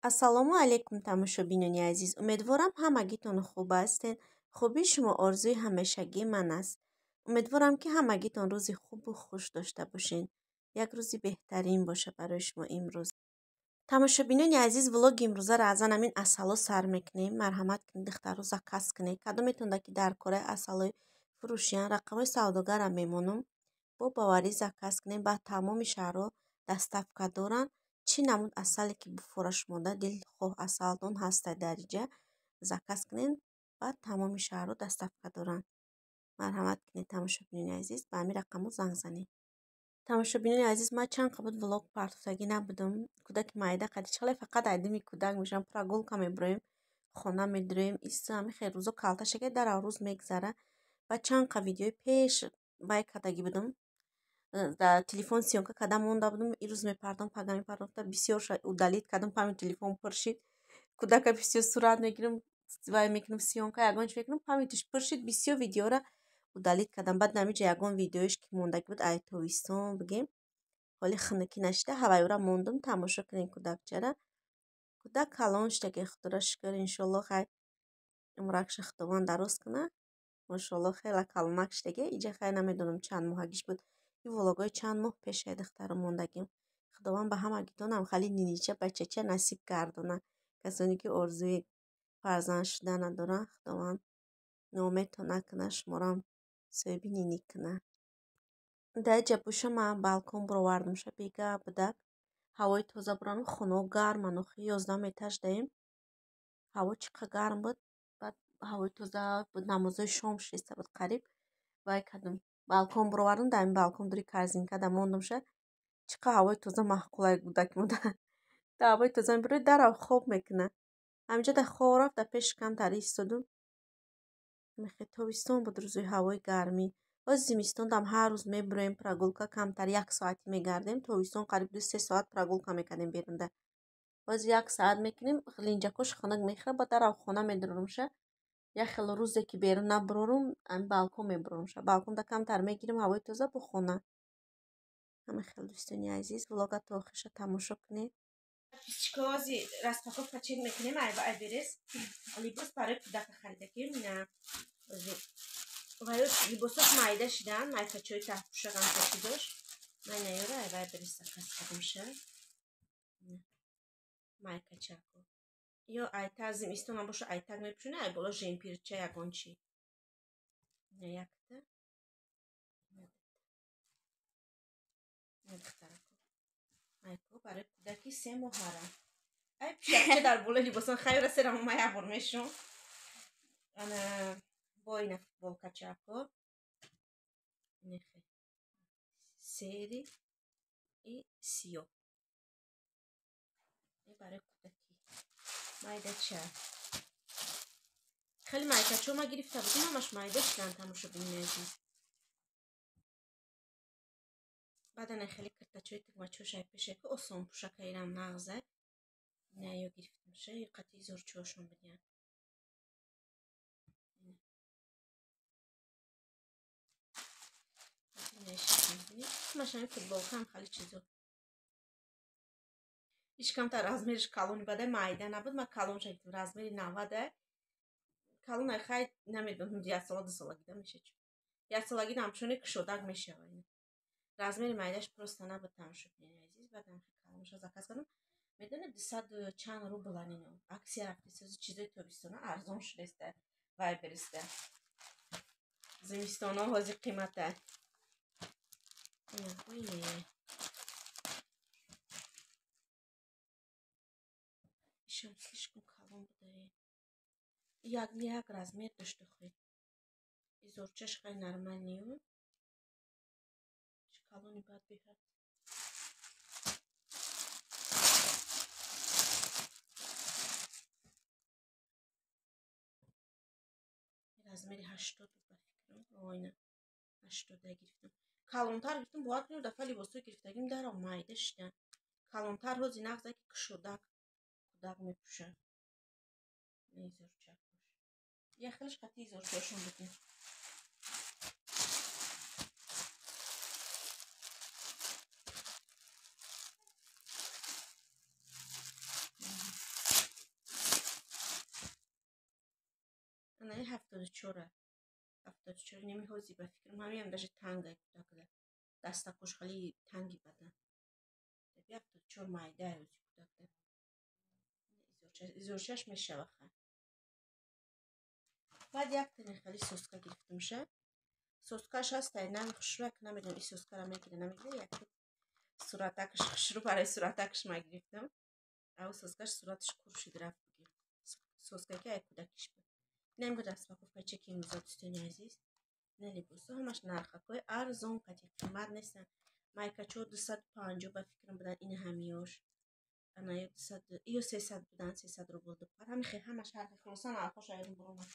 Ассалому алайкум тамошобинони азиз. Умедворам ҳамагитон хуб ҳастед. Хубии шумо орзуи ҳамешагии ман аст. Умедворам ки ҳамагитон рӯзи хубу хуш дошта бошед. Як рӯзи беҳтарин боша барои шумо имрӯз. Тамошобинони азиз, влоги имрӯзаро аз ҳамин асало сар мекунем. Марҳамат кунед, духтаро заказ кунед. Кадометонда ки дар кораи асалои фурӯшиян, рақамҳои савдогарам мемонам. Бо боварӣ заказ кунед. Ба тамоми шаҳрҳо доставка доранд. Чӣ намуд асале ки буфора шумода дилхоҳ асалтон ҳаста дар иҷа заказ кунед, ба тамоми шаҳрҳо доставка доранд. Марҳамат кунед, тамошобинони азиз, ба ҳамин рақамҳо занг занед. Тамошобинони азиз, ман чанд қабат влог партофтагӣ набудам. Кӯдаки майда қади чале фақат айдими кӯдак мешавам, прогулка мебироем, хона медироем. Иста ҳамин хел рӯзо калта шакай дар рӯз мегзара. Ба чанд қа видеои пеш бай кардагӣ будам. Дар телефон съёмка карда монда будам. Ирӯз мепардом, пага мепардом, бисёр удалить кардам, память телефон пур шид. Кӯдака бисёр сурат мегирам, вай мекунам, съёмка ягон чи мекунам, памятиш пур шид, бисёр видеора удалить кардам. Баъд намиҷа ягон видеоиш ки мондагӣ буд, ай тобистон бигем, ҳоли хунукӣ нашида, ҳавайёра мондум. Тамошо кунед кӯдакчара. Кӯдак калон шидаги, худоро шукр, иншолло хай умракша Худованд дароз кунад. Мошолло хела калонак шидаги. Иҷа хай намедонам чанд моҳагиш буд. Ин влогҳои чанд моҳ пешай духтаро мондагим. Худованд ба ҳамагитонам хали нинича бачача насиб гардона. Касоне ки орзуи фарзанд шуда надоранд, Худованд ноумедтон накунад, шуморам соҳиби нинӣ кунад. Дар иҷа боша ман балкон баровардамша, бега будак. Ҳавои тоза бурану хонаҳо гарман, охи 11 этаж даем. Ҳаво чӣ қадр гарм буд. Баъд ҳавои тоза буд, намозои шом шиста буд қариб. Вай кардам, балкон баровардам, дар ин балкон дури корзинка да мондамша. Чӣ қадр ҳавои тоза маъқулай кӯдаки мо. Дар ҳавои тоза мебирояд, дарав хоб мекунад. Ҳаминҷа дар хоб рафт, дар пеши камтари истодум. Мехе тобистон буд, рӯзои ҳавои гармӣ. Боз зимистондам ҳар рӯз мебироем прогулка, камтар як соатӣ мегардем. Тобистон қариб 2-3 соат прогулка мекардем берунда. Боз як соат мекунем, линҷакош хунук мехӯрад, баъд дарав хона медурумша. Як хело рӯзе ки берун набурорум, ҳамин балкон мебурорумша. Балконда камтар мегирем ҳавои тоза бо хона. Ҳамин хел дӯстони азиз, влога то охирша тамошо кунед. Писчикози распаковка чек мекунем, ай айберес. Либос барои кӯдака харидакем, ина ваё либосош майда шидан, майкачои таҳпӯшагам каши дошт. Ман наёра ай вайберес заказ кардамша. Майкачако. Ё айта зимистон ам боша айтак мепӯшона, ай боло жемпирча ягон чи. Ина якта. Ина духтарако. Майко барои кӯдаки 3 моҳара. Ай пишакча дар болои либосон хайра серам ма як бор мешум. Ана бо ина футболкачако. Нехе. Сери и сиёҳ. Барои кӯдаки майдача. Хеле майкачо ма гирифта будем, ҳамаш майда шидан тамошобинони азиз. Баъдан хеле киртачои тугмачош ай пешай ки осон пӯшака ирам нағза. Ина ё гирифтамша, ё қатъи зорчиҳошон бидиҳам. Қисмаш ҳамин футболкаам хеле чизо. Ҳеч камтар размериш калони бадай майда набуд, ман калонша гирифтам, размери 90. Калон ай хай намедонам, як сола ду солагида мешавад. Як солагида ҳамчуне кушодак мешавад. Размери майдаш просто набуд тамошобинони азиз. Баъдам калонша заказ кардам. Медонед, 200 чанд рублан ино. Аксия рафтест, чизои тобистона арзон шудааст вайбериста. Зимистона ҳозир қимата. Ина ишам слишком калон буда. Як як размер дошта хӯй. Изорчаш хай нормальный. Калони бад беҳад. Размери 80 буд ба фикрам. Ойна 80 гирифтам. Калонтар гирифтам, бовар кунед, дафъа либосҳое гирифтагим дарав майда шидан. Калонтар ҳози нағза ки кушодак кӯдак мепӯшад. Изорчакош. Як хелаш қатъи изорчаҳошон будем. 74, 74. Неми ҳози ба фикрам ҳамиам даже тангай кӯдакда, дастакош хеле танги бадан. 74 майдай ҳози кӯдакда, изорчаш мешава ха. Баъд яктани хеле соска гирифтамша. Соскаш ҳастай, нами хушрӯяк, намедонам, и соскара мегира, намегира. Як суратакаш хушрӯ, барои суратакаш ма гирифтам. Ав соскаш сураташ кур шуд, рафт. Буги соскаки ай кӯдакиш буд. Инам буд распаковка чеки имрӯза, дӯстони азиз. Ина либосо ҳамаш нархакҳои арзон кати, қимат нестанд. Майкачо 250 ба фикрам будан, ин ҳамиёш ана ё 200 ё 300 будан, 300 рубл дупар. Ҳами хел ҳамаш ҳар хел. Хулоса, нархош айрон буромад.